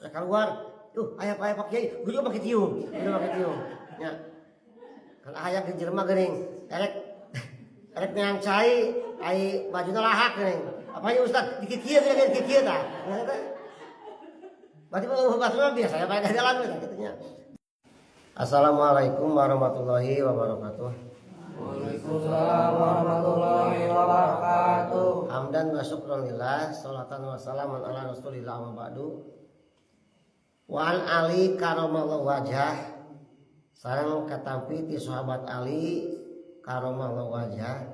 Rek keluar, aya aya Pak Kiai, guru make tiung, guru make tiung. Nya. Kan aya ge jelema geuning, erek erek neang cai, ai bajuna lahak geuning. Apa ya Ustaz, dikikieu geuning dikikieu tah. Nah, teh. Berarti batur biasa ya pakai jalan gitu nya. Assalamualaikum warahmatullahi wabarakatuh. Waalaikumsalam warahmatullahi wabarakatuh. Hamdan wa syukran lillah, salatan wa salaman ala rasulillah wa ba'du. Wa an Ali karamallahu wajhah, sareng katampi ti sahabat Ali karamallahu wajhah.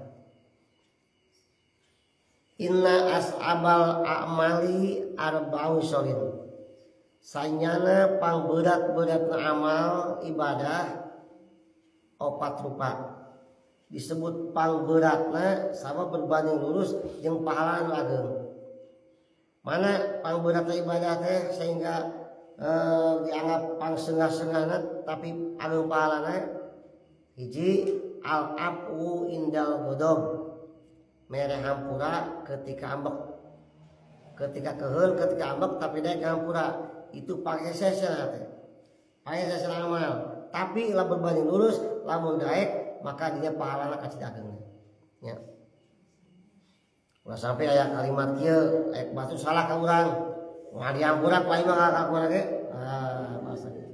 Inna as'abal a'mali arba'u sholin. Sanyana pangberat-beratna amal ibadah opat rupa. Disebut pangberatna sama berbanding lurus jeung pahala anu ageung. Mana pangberatna ibadah teh sehingga dianggap pangsengah-sengahna tapi ageung pahalana? Hiji, al afu indal ghadab, mere hampura ketika ambek, ketika keheul, ketika ambek tapi daek hampura, itu panghese teh, panghese amal, tapi lah berbanding lurus lamun daek maka dia pahalana kacida ageungna nya. Ulah sampai aya kalimat kieu, aya batu salah ka urang, moal dihampura ku aing mah ka urang ge, ah bahasa gitu.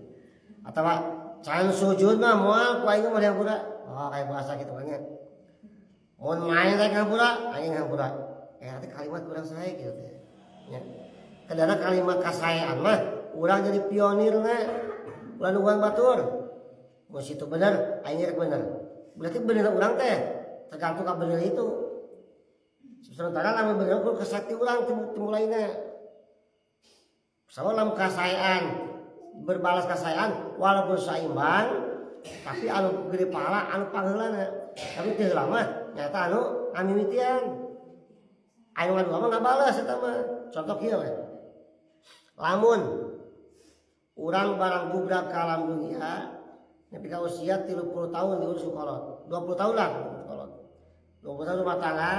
Atawa can sujud mah moal ku aing mah dihampura. Oh, kayak bahasa gitu kan nya. Mun main rek hampura, aing hampura. Eh, nanti kalimat kurang sae gitu teh. Nya. Kadana kalimat kasaean mah urang jadi pionirna. Ulah nungguan batur. Mun situ bener, aing rek bener. Berarti bener urang teh tergantung ka bener itu. Sementara lamun bener kudu kesakti urang timulaina. Sama lamun kasaean berbalas kasaean walaupun saimbang tapi anu gede pahala anu pangheulana. Tapi teu heula mah nyata anu ngamimitian. Anu ngadua mah ngabales eta mah. Contoh kieu we. Lamun urang barang gubrak ka alam dunia nepi ka usia 30 tahun diurus ku kolot. 20 tahun lah kolot. 20 tahun rumah tangga,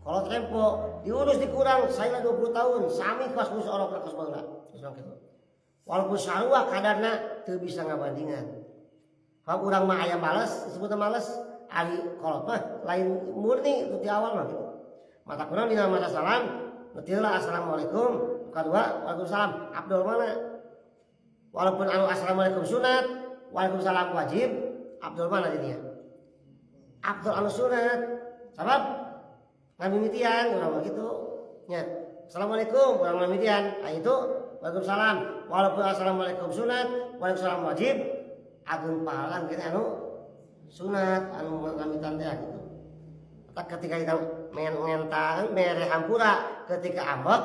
kolot tempo diurus dikurang saya 20 tahun sami kos ngurus orok kos baheula. Terus kitu. Walaupun sarua kadarna teu bisa ngabandingan. Kalau urang mah aya males, disebutna males, ari kolot mah lain murni itu di awal mah gitu. Mata kurang dina masa salam, nu lah assalamualaikum, kedua waalaikumsalam, abdul mana? Walaupun anu assalamualaikum sunat, waalaikumsalam wajib, abdul mana jadinya? Abdul anu sunat. Sabab ngamimitian urang mah gitu. Nya. Assalamualaikum urang ngamimitian. Ah itu waalaikumsalam. Walaupun assalamualaikum sunat, waalaikumsalam wajib, ageung pahala kita anu sunat anu ngamitan teh gitu. Maka ketika kita mengentaan mere hampura ketika ambek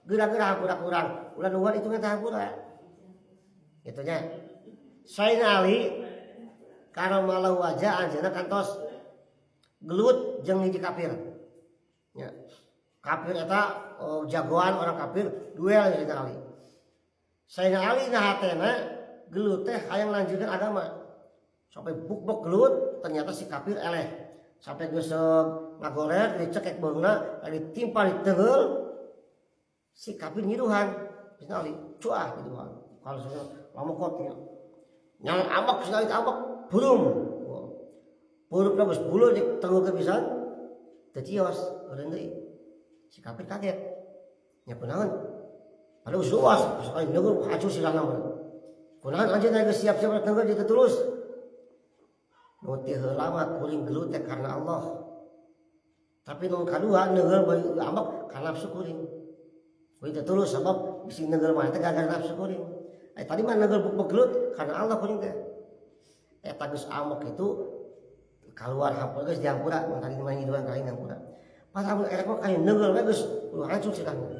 geura-geura hampura kurang ulah nungguan itu ngenta hampura gitu nya. Sayyidina Ali karamallahu wajah anjeunna kantos gelut jeung hiji kafir nya. Kafir eta oh, jagoan orang kafir, duel Sayyidina Ali. Sayyidina Ali na hatena gelut teh hayang lanjutkan agama sampai buk-buk gelut, ternyata si kafir eleh sampai geus ngagoler, dicekek beungna, ditimpa diteunggeul, si kafir nyiduhan Sayyidina Ali cuah nyiduhan. Kalau sudah lama kot nya nyang ambek, Sayyidina Ali ambek burum burum geus bulu ditenggul ke pisan teu cios eureun deui. Si kafir kaget nya, kunaon? Padahal geus luas sekali neunggeul hancur silana mah. Kunaon anjeun geus siap-siap tenggel jadi terus? Nu ti heula mah kuring gelut teh karena Allah, tapi nu kadua neunggeul bari ambek karena nafsu kuring. Kuring teh tulus sabab bisi neunggeul mah teh gara-gara nafsu kuring. Eh, tadi mah neunggeul buk gelut karena Allah kuring teh. Eta geus ambek itu keluar hampura, geus dihampura mun tadi mah nyiduan kali hampura. Pas amun erek mah kayu neunggeul we geus ulah hancur silahna.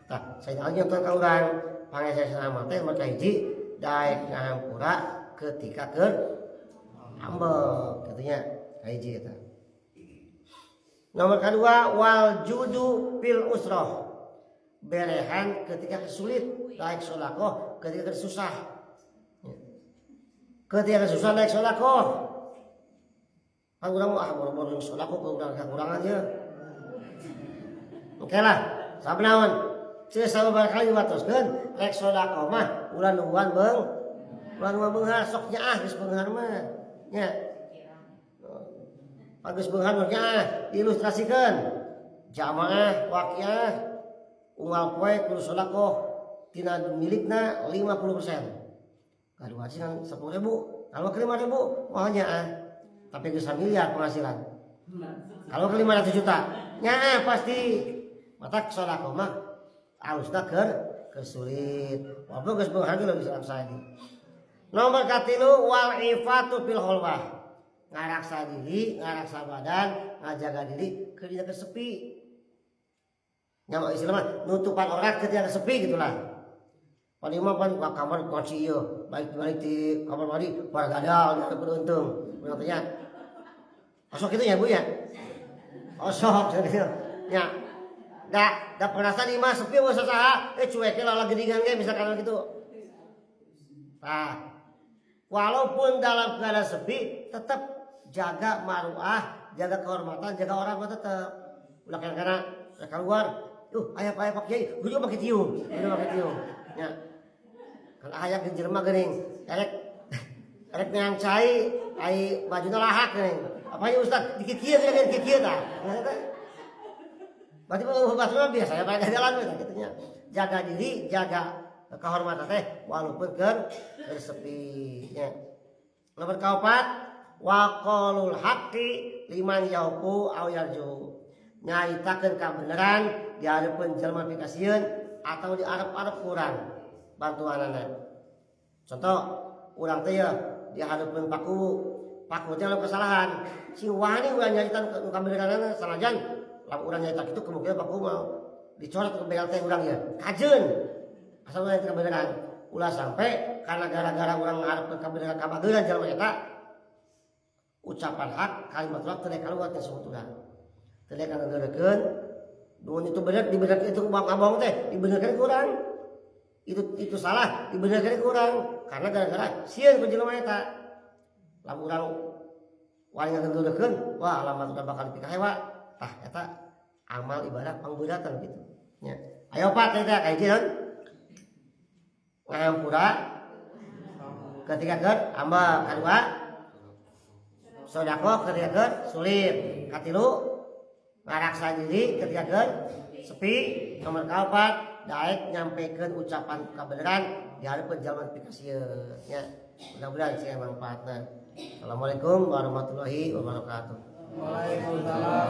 Tah, saya nonton ka urang pangesna amal teh maka hiji daek ngahampura ketika keur ambek kitu nya, hiji eta. Nomor kedua, wal judu fil usroh, berehan ketika sulit, daek sodakoh ketika susah. Ketika susah daek sodakoh. Kan urang mah ah boro-boro sodakoh ke urang kekurangan ya. Oke lah, sabnaon. Ceuk sababaraha kali diwartoskeun, rek sedekah mah ulah nungguan ulah nungguan beunghar, sok nyaah geus beunghar mah. Nya. Bagus beunghar mah nyaah, diilustrasikeun. Jamaah waqiah unggal poe kudu sedekah tina milikna 50%. Gaduh haji kan 10.000, kalau ke 5.000 moal nyaah. Tapi geus miliar penghasilan. Kalau ke 500 juta, nyaah pasti. Matak sedekah mah alusna keur sulit. Walaupun geus beunghar ge leuwih saya. Nomor katilu, wal ifatu fil kholwah. Ngaraksa diri, ngaraksa badan, ngajaga diri keur dina sepi. Nya istilah mah nutupan aurat ketika sepi gitulah. Paling mah pan ka kamar kunci ieu, balik-balik di kamar mandi baragadal di untung. Urang teh nya. Osok itu ya, Bu, ya? Osok gitu. Ya. Da perasaan imah sepi mah saha, cuek lah gedingan ge misalkan gitu. Nah, walaupun dalam keadaan sepi tetap jaga maruah, jaga kehormatan, jaga orang mah tetap. Ulah karena keluar, aya aya Pak Kiai, gue juga pakai tiung, gue juga pakai tiung. Ya. Kan aya ge jelema geuning, erek erek neang cai, ai bajuna lahak geuning. Apa ya Ustaz, dikit kieu geuning, dikit kieu tah. Nah, eta. Berarti mah biasa ya pakai jalan we kitu nya. Jaga diri, jaga kehormatan teh walaupun keur sepi nya. Nomor kaopat, wa qaulul haqqi liman yakhaufu aw yarju. Nyaritakeun kabeneran di hareupeun jelema pikasieun atau di arep-arep kurang bantuanana. Contoh, urang teh ya di hareupeun paku, paku teh kesalahan. Si wani urang nyarita kabeneranana sanajan lamun urang nyarita kitu kemungkinan paku mau dicoret ke BLT urang ya. Kajeun. Asal urang nyarita kebenaran. Ulah sampai karena gara-gara urang ngarepkeun kabeneran kabageuran jelema eta ucapan hak kalimat hak teu keluar teh sebetulna. Teu ngageurekeun nuhun itu bener dibenerkeun, itu ngabong teh dibenerkeun kurang. Itu salah dibenerkeun kurang karena gara-gara sieun ku jelema eta. Lamun urang wani ngageurekeun, wah alamat udah bakal dipikahewa. Tah eta amal ibadah pangbeuratan gitu. Nya. Ayo opat teh kahiji naon? Ngahampura ketika keur ambek, kadua sedekah ketika keur sulit, katilu ngaraksa diri ketika keur sepi, nomor kaopat daek nyampaikan ucapan kebenaran di hareupeun jalma pikasieun nya. Mudah-mudahan sih manfaatna. Assalamualaikum warahmatullahi wabarakatuh. Waalaikumsalam.